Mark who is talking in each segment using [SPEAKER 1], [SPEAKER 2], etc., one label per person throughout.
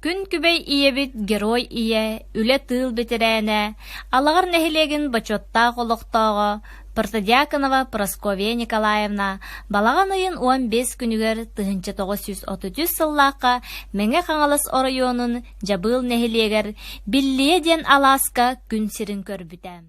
[SPEAKER 1] Күн күбэй ийэбит Герой ийэ, үлэ-тыыл бэтэрээнэ, Алаҕар нэһилиэгин бочуоттаах олохтооҕо Протодьяконова Прасковья Николаевна балаҕан ыйын 15 күнүгэр 1933 сыллаахха Мэҥэ Хаҥалас оройуонун Дьабыыл нэһилиэгэр Биллийэ диэн алааска күн сирин көрбүтэ.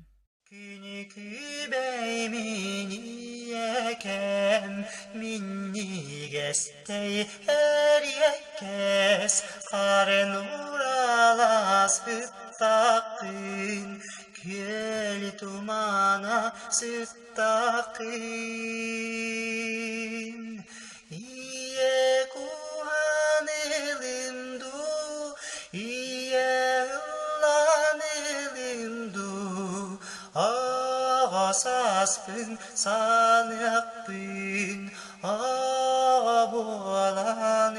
[SPEAKER 2] Күнүкүбэй миниэкэм, минньигэстэй эриэккэс, харын уралас ыттаккын, күөл тумана сыттаккын. Ийэ куһаан ылым дуу, ийэ ыллаан ылым дуу, аҕа сааспын саныахпын, аҕа буолан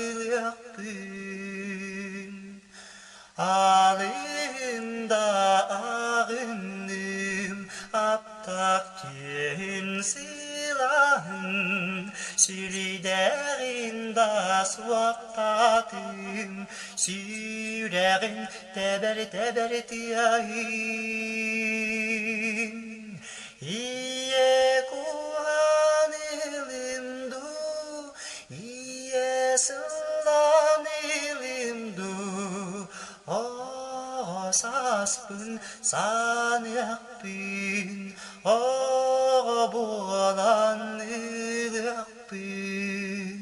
[SPEAKER 2] ылыахпын. Алыһым да аҕынным, аптаах түөһүм сылаһын, сүрдээҕин да суохтаатым, сүрэҕим тэбэр-тэбэр тыаһын. Ийэ куһаан ылым дуу, Ийэ сыллаан илим дуу, оҕо сааспын саныахпын, оҕо буолан ылыахпын.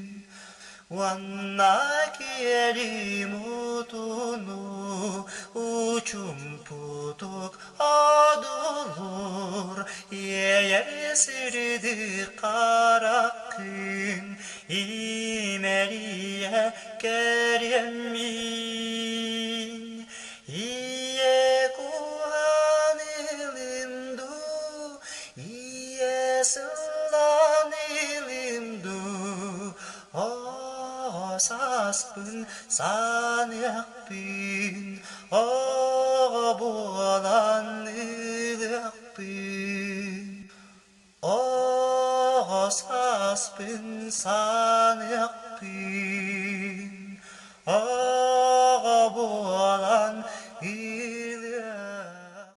[SPEAKER 2] Уонна киэрим утуну учумпутук одулуур, иэйэр сирдик хараххын имэрийэ кэриэммин. Ийэ куһаан ылым дуу, ийэ сыллаан ылым дуу, оҕо сааспын саныахпын, оҕо буолан ылыахпын. Оҕо сааспын саныахпын, оҕо.